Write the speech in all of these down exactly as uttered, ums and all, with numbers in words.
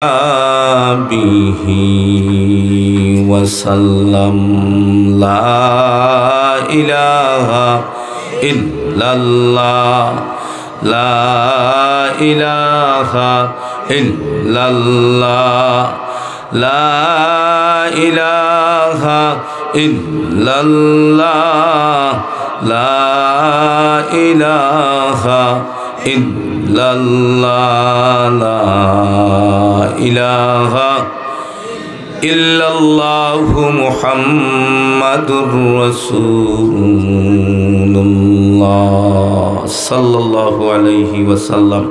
به وسلم. لا إله إلا الله. لا إله إلا الله. لا إله إلا الله. لا إله إلا الله. لا إله إلا الله محمد رسول الله صلى الله عليه وسلم.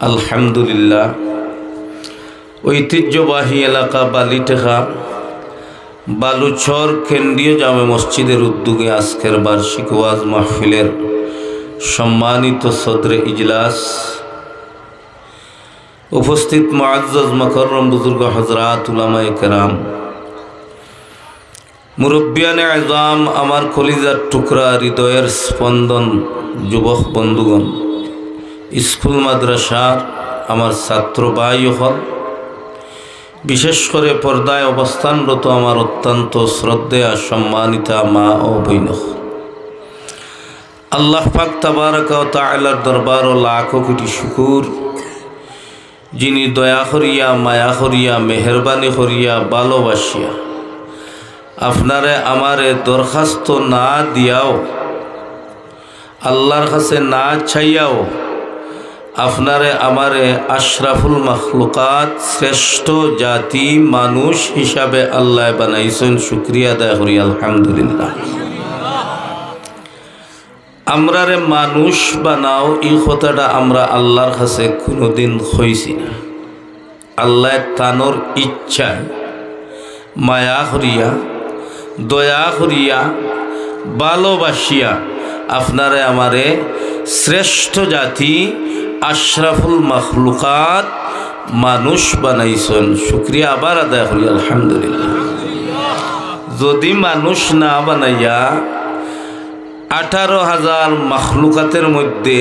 الحمد لله. ঐতিহ্যবাহী এলাকা বালিটেকা বালুচর কেন্দ্রীয় জামে মসজিদের উদ্যোগে আজকের বার্ষিক ওয়াজ মাহফিলের সম্মানিত সদরে ইজলাস, উপস্থিত মুআজ্জাজ মুকাররম বুজুর্গ হযরত উলামায়ে কেরাম, মুরব্বিয়ানে আযম, আমার কলিজার টুকরা, হৃদয়ের স্পন্দন, যুবক বন্ধুগণ, স্কুল মাদ্রাসার আমার ছাত্র ভাই অকল, বিশেষ করে পর্দায় অবস্থানরত আমার অত্যন্ত শ্রদ্ধেয়া সম্মানিতা মা ও বইন অকল, আল্লাহ পাক তাবারাকা ওয়া তাআলার দরবারো লাখো কোটি শুকুর, যিনি দয়া করিয়া, মায়া করিয়া, মেহেরবানি করিয়া, ভালোবাসিয়া আপনারে আমারে দরখাস্ত না দিয়াও, আল্লাহর কাছে না চাইয়াও আপনারে আমারে আশরাফুল মখলুকাত, শ্রেষ্ঠ জাতি মানুষ হিসাবে আল্লায় বানাইছইন। শুকরিয়া আদায় করি, আলহামদুলিল্লাহ। আমরারে মানুষ বানাও, ই কথাটা আমরা আল্লাহর কাছে কুনুদিন কইছি না। আল্লায় তানর ইচ্ছায়, মায়া করিয়া, দয়া করিয়া, ভালোবাসিয়া আপনারে আমারে শ্রেষ্ঠ জাতি, আশরাফুল মখলুকাত মানুষ বানাইছইন। শুকরিয়া আবার আদায় করি, আলহামদুলিল্লাহ। যদি মানুষ না বানাইয়া আঠারো হাজার মখলুকাতের মধ্যে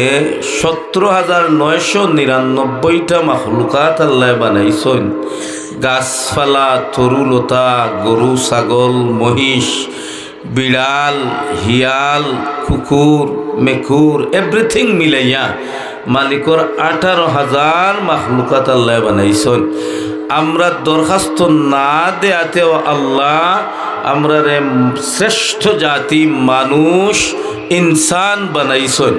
সতেরো হাজার নয়শো নিরানব্বইটা মখলুকাত আল্লায় বানাইছইন, গাছপালা, তরুলতা, গরু, ছাগল, মহিষ, বিড়াল, হিয়াল, কুকুর, মেকুর, everything মিলাইয়া মালিকর আঠারো হাজার মখলুকাত আল্লায় বানাইছইন। আমরা দরখাস্ত না দেয়াতেও আল্লাহ আমরারে শ্রেষ্ঠ জাতি মানুষ, ইনসান বানাইছইন।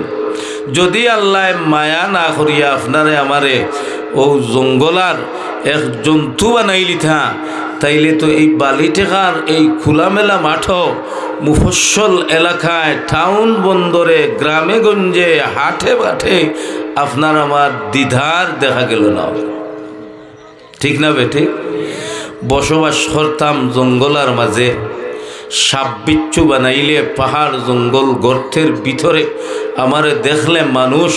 যদি আল্লায় মায়া না করিয়া আপনারে আমারে অউ জঙ্গলার এক জন্তু বানাইলিতা, তাইলে তো এই বালিটেকার এই খোলামেলা মাঠো, মুফস্সল এলাকায়, টাউন বন্দরে, গ্রামে গঞ্জে, হাটে বাটে আপনার আমার দিদার দেখা গেল না। ঠিক না বেঠিক? বসবাস করতাম জঙ্গলার মাঝে, সাপ বিচ্ছু বানাইলে পাহাড় জঙ্গল গর্তের ভিতরে আমারে দেখলে মানুষ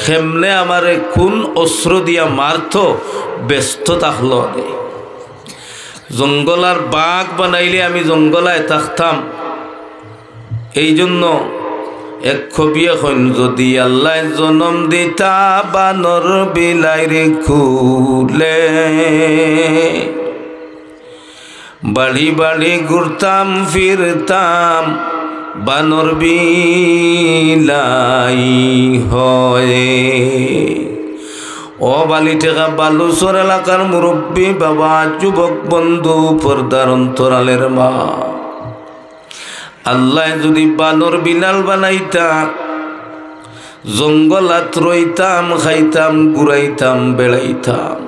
কেমনে আমারে কোন অস্ত্র দিয়া মারতো, ব্যস্ত থাকলো। জঙ্গলার বাঘ বানাইলে আমি জঙ্গলায় থাকতাম। এই জন্য এক কবিয়ে কইন, যদি আল্লায় জনম দিতা বানর বিলাইর কুলে, বাড়ি বাড়ি ঘুরতাম ফিরতাম বানর বিলাই হয়ে। ও বালিটেকা বালুচর এলাকার মুরব্বী বাবা, যুবক বন্ধু, পর্দার অন্তরালের মা, আল্লায় যদি বানর বিলাল বানাইতা, জঙ্গলাত রইতাম, খাইতাম, ঘুরাইতাম, বেড়াইতাম।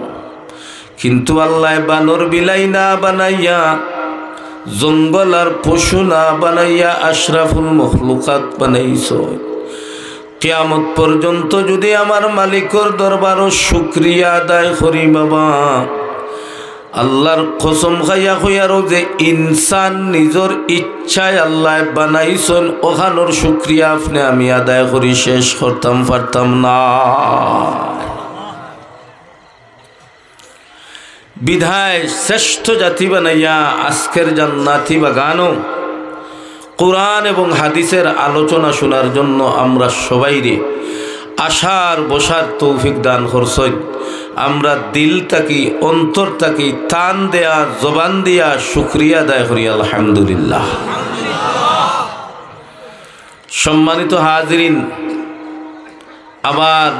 কিন্তু আল্লায় বানর বিলাই না বানাইয়া, জঙ্গলার পশু না বানাইয়া আশরাফুল মখলুকাত বানাইছইন। কিয়ামত পর্যন্ত যদি আমার মালিকর দরবারো শুকরিয়া আদায় করি বাবা, আল্লার কসম খাইয়া কইয়ারও যে ইনসান নিজর ইচ্ছায় আল্লায় বানাইছইন, অখানর শুকরিয়া আপনে আমি আদায় করি শেষ করতাম পারতাম না। বিধায় শ্রেষ্ঠ জাতি বানাইয়া আজকের জান্নাতি বাগানো কোরআন এবং হাদিসের আলোচনা শোনার জন্য আমরা সবাইরে আসার বসার তৌফিক দান করছইন। আমরা দিল থাকি, অন্তর থাকি, তান দেয়া, জবান দিয়া শুকরিয়া আদায় করি, আলহামদুলিল্লাহ। সম্মানিত হাজিরিন, আমার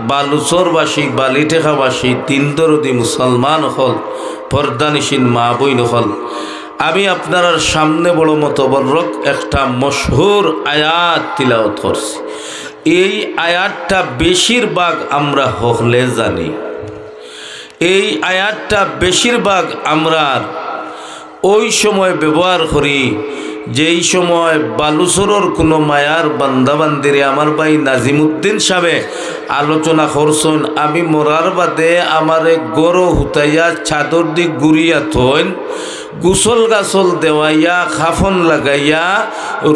বালুচরবাসী, বালিটেকাবাসী, দিনদরদি মুসলমান অকল, পর্দানিশীন মা বইন অকল, আমি আপনারার সামনে বড় মতবরক একটা মশহুর আয়াত তিলাওয়াত করছি। এই আয়াতটা বেশিরভাগ আমরা হকলে জানি। এই আয়াতটা বেশিরভাগ আমরা ওই সময় ব্যবহার করি, যেই সময় বালুচরর কোনো মায়ার বান্দাবান্দিরে আমার ভাই নাজিমুদ্দিন সাবে আলোচনা করছইন, আমি মরার বাদে আমারে গরো হুতাইয়া চাদর দি গুড়িয়া থইন, গোসল গাসল দেওয়াইয়া, কাফন লাগাইয়া,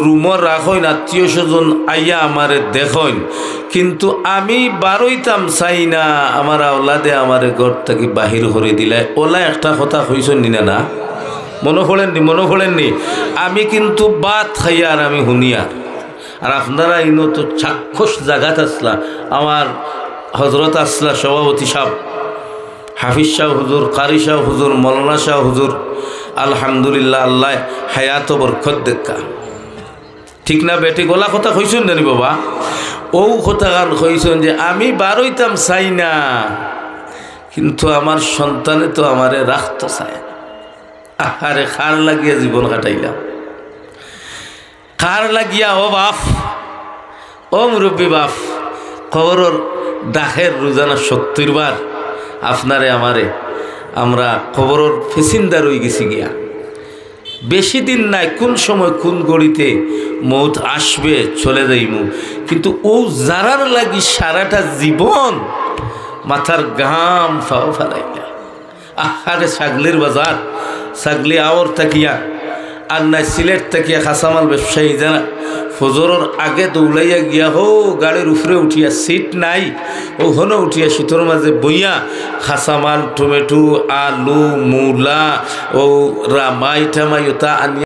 রুমো রাখইন, আত্মীয় স্বজন আইয়া আমারে দেখইন, কিন্তু আমি বারইতাম চাই না, আমার আওলাদে আমারে ঘর থাকি বাহির করি দিলায়। ওলা একটা কথা কইছইন নি না, না? মনো পড়ের নি, মনো পড়ের নি? আমি কিন্তু ভাত খাইয়ার, আমি হুনিয়ার। আর আপনারা ইনো তো চাক্ষুষ জাগাত আছলা, আমার হজরত আছলা সভাপতি সাব, হাফিজ সাব হুজুর, কারি সাব হুজুর, মৌলানা সাব হুজুর, আলহামদুলিল্লাহ, আল্লায় হায়াতো বরকত দেউক্কা। ঠিক না বেঠিক? ওলা কথা কইছইন জানি বাবা, অউ কথাখান কইছইন যে আমি বারইতাম চাই না, কিন্তু আমার সন্তানে তো আমারে রাখতো চায়। আহারে, কার লাগিয়া জীবন কাটাইলাম, কার লাগিয়া, ও বাপ, ও মুরব্বী বাপ, কবরর দাখের রোজানা সত্তইর বার আপনারে আমারে, আমরা কবরর ফেসিন্দার অইগেছি গিয়া। বেশি দিন নাই, কোন সময় কোন ঘড়িতে মউত আসবে, চলে যাইমু। কিন্তু অউ যারার লাগি সারাটা জীবন মাথার ঘাম ফাও ফালাইলা। আহারে, ছাগলির বাজার, ছাগলি আওর থাকিয়া, আর নাই সিলেট থাকিয়া কাঁচামাল ব্যবসায়ী যারা ফজরর আগে দৌড়াইয়া গিয়া হো গাড়ির উপরে উঠিয়া, সিট নাই, অউ হনো উঠিয়া সিটর মাঝে বইয়া কাঁচামাল, টমেটো, আলু, মূলা, অউ রামাই টামাই ওতা আনিয়া